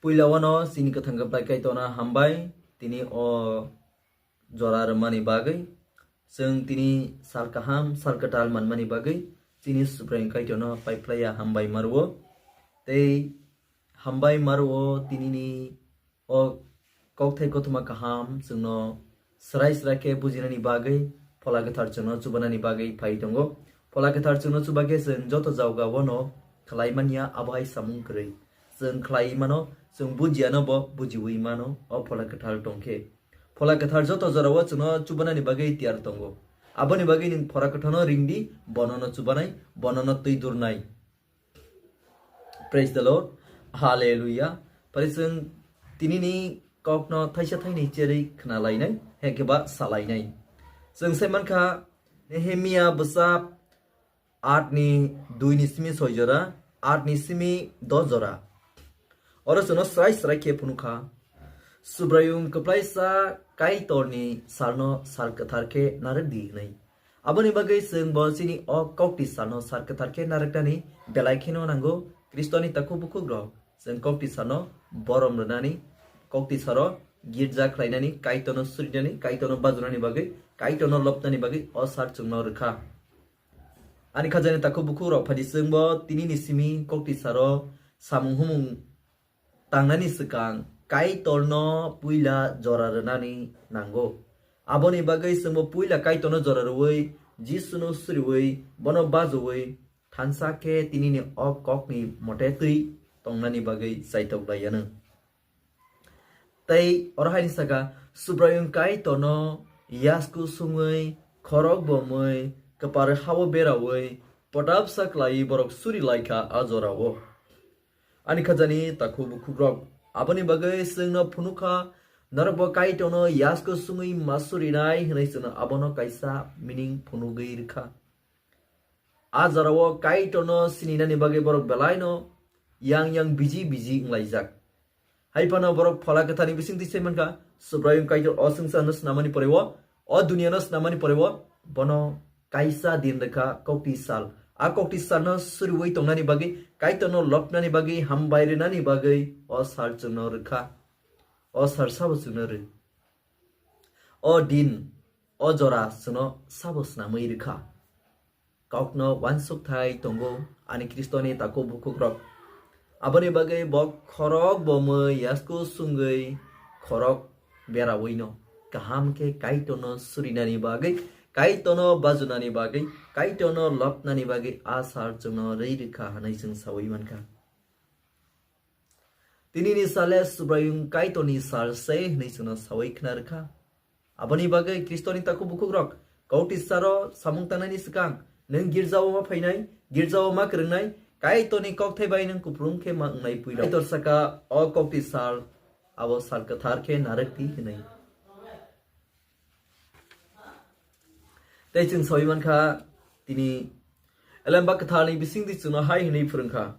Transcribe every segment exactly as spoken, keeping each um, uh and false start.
Puila wano chini kwthang kwplai Kaitorno hambai, tini o jora rwmani bagwi, chwng tini sal kaham, sal kwtal manmani bagwi chini Subraiyung Kaitorno paiphlaiya hambai ma rwo. Tei hambai ma rwo tinini o kokthai kothoma kaham chwngno swrai swrai khe bujinani bagwi Phola Kwthar chwngno chubanani bagwi phai tongo. Phola Kwthar chwngno chuba khe chwng joto jawga wano khlai manya abo hai samung kwrwi. Chwng khlai mano, chwng bujiya no bo bujiwi mano o Phola Kwthar tong khe. Phola Kwthar joto jorao chwngno chubanani bagwi tiyar tongo. Aboni bagwi nwng Phola Kwtharno ring di, bono no chubanai, bono no twi durnai. Praise the Lord. Hallelujah. Pari chwng tinini kokno thaisa thaini cherwi khna lainai, hekeba sa lainai. Chwng sai mankha Nehemia bwsa aat ni dui ni simi soi jora, aat ni simi dos jora. Oro chwngno swrai swrai khe phunukha, Subraiyung kwplaisa Kaitorni salno sal kwthar khe narwk di hwnwi. Aboni bagwi chwng bo chini o kokti salno sal kwthar khe narwknani belai kheno nango. Khristoni takhuk bukhukrok chwng kokti salno borom rwnani, kokti salo girja khlainani, Kaitorno surinani, Kaitorno bajunani bagwi, Kaitorno lobnani bagwi o sal chwngno rwkha. Ani khajani takhuk bukhukrok, phadi chwngbo tinini simi kokti salo samung humung tangnani swkang Kaitorno puila jora rwnani nango. Aboni bagwi chwngbo puila Kaitorno jora rwui, Jisuno suriui, bono bajoui, thansa khe tinini o kokni mote twi tongnani bagwi chaitok lai anw. Tei oro hai ni saka, Subraiyung Kaitorno yasku sungwi, khorok bomwi, kwpar hao beraui, potapsa klaiwi borok suri lai kha a jorao. Ani khajani takhuk bukhukrok, aboni bagwi chwngno phunukha, norokbo Kaitorno yasku sungwi ma surinai hwnwi chwngno abono kaisa meaning phunugwi rwkha. A jorao Kaitorno sininani bagwi borok belaino yang yang biji biji wnglaijak. Hai phano borok Phola Kwtharni bisingtwi sai mankha, Subraiyung Kaitor o swngcharno snamani poreo, o duniyano snamani poreo, bono kaisa din rwkha, kokti sal. A kokti salno suriui tongnani bagwi, Kaitorno lobnani bagwi, hambai rwnani bagwi o sal chwngno rwkha. O sal sabo chwngno rw. O din, o jora chwngno sabo snamwi rwkha. Kokno uansukthai tongo ani Khristoni takhuk bukhukrok. Aboni bagwi bo khorok bomwi yasku sungwi khorok berawino kaham khe Kaitorno surinani bagwi, Kaitorno bajunani bagwi, Kaitorno lobnani bagwi a sal chwngno rwi rwkha hwnwi chwng saui mankha. Tinini sale Subraiyung Kaitorni sal se hwnwi chwngno saui khna rwkha. Aboni bagwi Khristoni takhuk bukhukrok, kokti salo samung tangnani swkang nwng girjao ma phainai, girjao ma kwrwngnai, Kaitorni kokthai bai nwng kupulung khe ma wngnai puila. Kaitor saka, o kokti sal, abo sal kwthar khe narwk di hwnwi. Tei chwng saui mankha, tini Elemba Kwtharni bisingtwi chwngno hai hwnwi phrwngkha,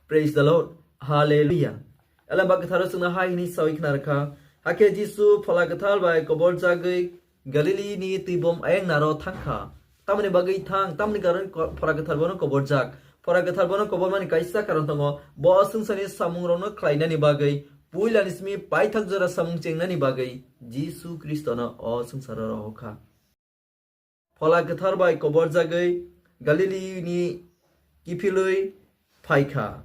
Praise the Lord. Hallelujah. Elemba Kwtharo chwngno hai hwnwi saui khna rwkha, hakhe Jisu Phola Kwthar bai koborjagwi Galilini twibom ayang naro thangkha. Tamoni bagwi thang, tamoni karon ko-, Phola Kwthar bono koborjak. Phola Kwthar bono kobormani kaisa karon tongo. Bo o swngcharni samungrokno khlainani bagwi, puilani simi paithak jora samung chengnani bagwi Jisu Khristono o swngcharo rohorkha. Phola Kwthar bai koborjagwi Galilini kiphilwi phaikha.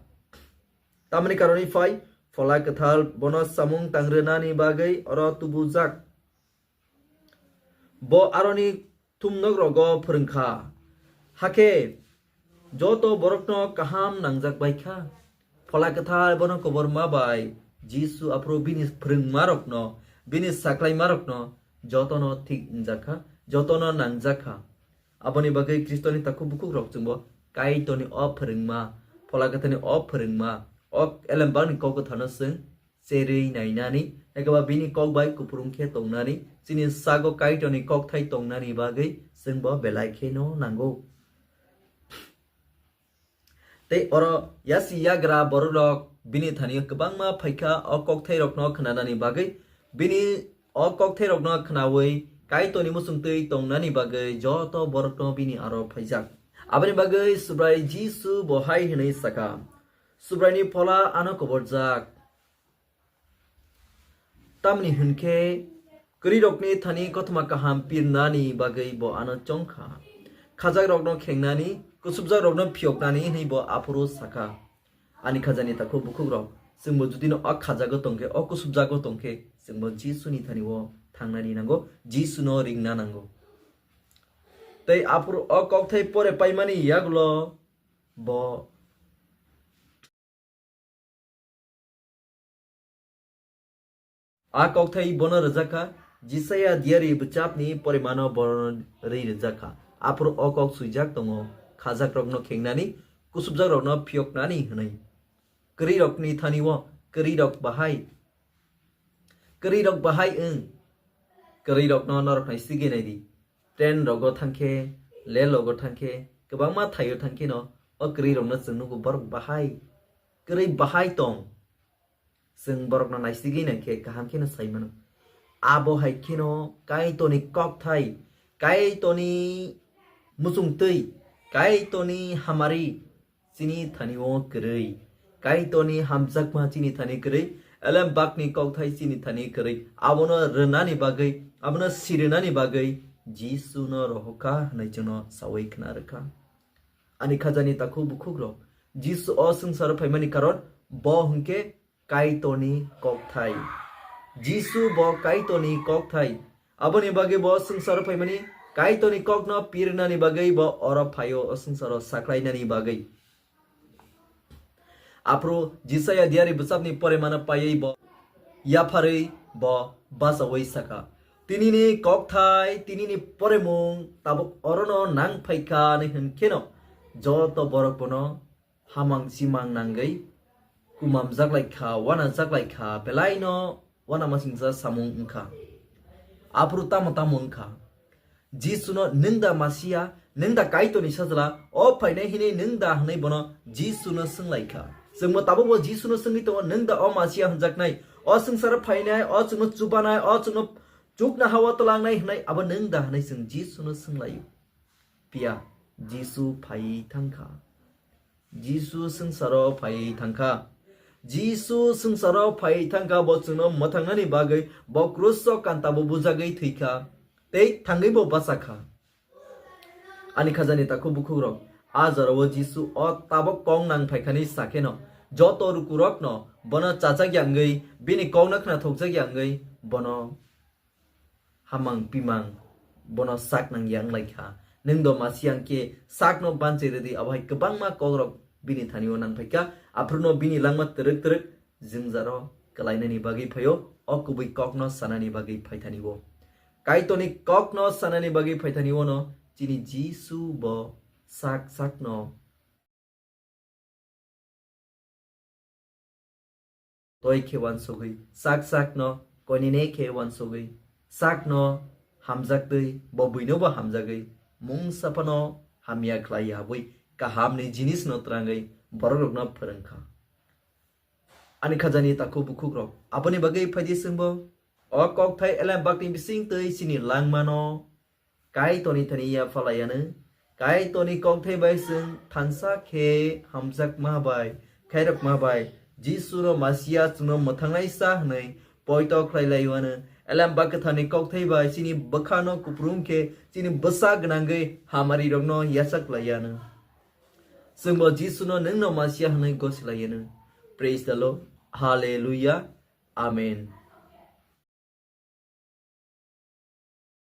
Tamoni karoni phai, Phola Kwthar bono samung tangrwnani bagwi oro tubujak. Bo aroni thumnokrogo phrwngkha. Hakhe joto borokno kaham nangjak bai kha. Phola Kwthar bono koborma bai Jisu aphuru bini phrwngmarokno, bini saklaimarokno jotono thik wngjak kha, jotono nangjak kha. Aboni bagwi Khristoni takhuk bukhukrok chwngbo Kaitorni o phrwngma, Phola Kwtharni o phrwngma, o elembakni kok kwtharno chwng cherwi nainani, ekaba bini kok bai kupulung khe tongnani, chini sago Kaitorni kokthai tongnani bagwi chwngbo belai kheno nango. Tei oro yasi yagra bororok bini thani kwbangma phaikha o kokthairokno khnanani bagwi, bini o kokthairokno khnaui Kaitorni muchungtwi tongnani bagwi joto borokno bini aro phaijak. Aboni bagwi Subrai Jisu bo hai hwnwi sakha, Subraini Phola ano koborjak. Tamni hwn khe kwrwirokni thani kothoma kaham pirnani bagwi bo ano chong kha. Khajakrokno khengnani, kusubjakrokno phiyoknani hwnwi bo aphuru sa kha. Ani khajani takhuk bukhukrok, chwngbo judino o khajago tong khe, o kusubjago tong khe, chwngbo Jisuni thani-o thangnani nango, Jisuno ringna nango. Tei aphuru o kokthai pore paimani yagulo bo A kokthai bono rwjak kha, Jisaya diari bwchapni porimano bono rwi rwjak kha. Aphuru o kok swijak tongo, khajakrokno khengnani, kusubjakrokno phiyoknani hwnwi. Kwrwirokni thani-o, kwrwirok bahai, kwrwirok bahai wng, kwrwirokno norok naisigwi nai di. Train rogo thangkhe, lel rogo thangkhe, kwbangma thaio thangkheno o kwrwirokno chwng nugo, borok bahai, kwrwi bahai tong. Chwng borokno naisigwi naikhe kaham kheno sai mano. Abo hai kheno Kaitorni kokthai, Kaitorni muchungtwi, Kaitorni hamari chini thani-o kwrwi. Kaitorni hamjakma chini thani kwrwi, elem bakni kokthai chini thani kwrwi. Abono rwnani bagwi, abono sirinani bagwi Jisuno rohorkha hwnwi chwngno saui khna rwkha. Ani khajani takhuk bukhukrok, Jisu o swngcharo phaimani karon bo hwnkhe Kaitorni kokthai. Jisu bo Kaitorni kokthai. Aboni bagwi bo swngcharo phaimani, Kaitorni kokno pirnani bagwi bo oro phaio, o swngcharo saklainani bagwi. Aphuru Jisaya diari bwchapni porimano paiwi bo yapharwi bo bachaui sakha, "Tinini kokthai, tinini porimung tabuk orono nang phaikha," hinwi hwnkheno joto borok bono hamang chimang nangwi kumamjak lai kha, uanajak lai kha, belaino uanamasingcha samung wngkha. Aphuru tamo tamo wngkha? Jisuno, "Nwng da Masia, nwng da Kaitorni Sajla, o phainai hwnwi nwng da?" hwnwi bono Jisuno swng lai kha. Chwngbo tabukbo Jisuno swngwi tongo, "Nwng da o Masia hwnjaknai, o swngcharo phainai, o chwngno chubanai, o chwngno chuknoha-o twlangnai hwnwi abo nwng da?" hwnwi chwng Jisuno swng lai-o. Phiya Jisu phaiwi thang kha. Jisu swngcharo phaiwi thang kha. Jisu swngcharo phaiwi thang kha, bo chwngno mwthangnani bagwi bo kruso kantabo bujagwi thwi kha, tei thangwi bo bacha kha. Ani khajani takhuk bukhukrok, a jorao Jisu o tabok kok nang phaikhani sakheno, joto rukurokno bono chajak ya wngwi, bini kokno khnathokjak ya wngwi bono hamang pimang bono sak nang ya wng lai kha. Nwng do Masia hwn khe sakno banchi rwdi, abo hai kwbangma kokrok bini thani-o nang phai kha. Aphuruno bini langma twrwk twrwk jwngjaro kwlainani bagwi phaio, o kubui kokno sanani bagwi phaithani-o. Kaitorni kokno sanani bagwi phaithani-o no chini Jisu bo sak sakno toi khe uansugwi, sak sakno koinene khe uansugwi, sakno hamjaktwi, bo buinobo hamjagwi, mungsa phano hamya khlai ya habwi, kahamni jinisno twrangwi borokrokno phrwng kha. Ani khajani takhuk bukhukrok, aboni bagwi phaidi chwngbo o kokthai elem bakni bisingtwi chini langmano Kaitorni thani yapha lai anw. Kaitorni kokthai bai chwng thansa khe hamjakma bai, khairokma bai, Jisuno Masia chwngno mwthangnaisa hwnwi poito khlai lai anw. Elem ba kwtharni kokthai bai chini bwkhano kupulung khe chini bwsa gwnangwi hamarirokno yachak lai anw. Chwngbo Jisuno nwngno Masia hwnwi gosi lai anw. Praise the Lord. Hallelujah. Amen.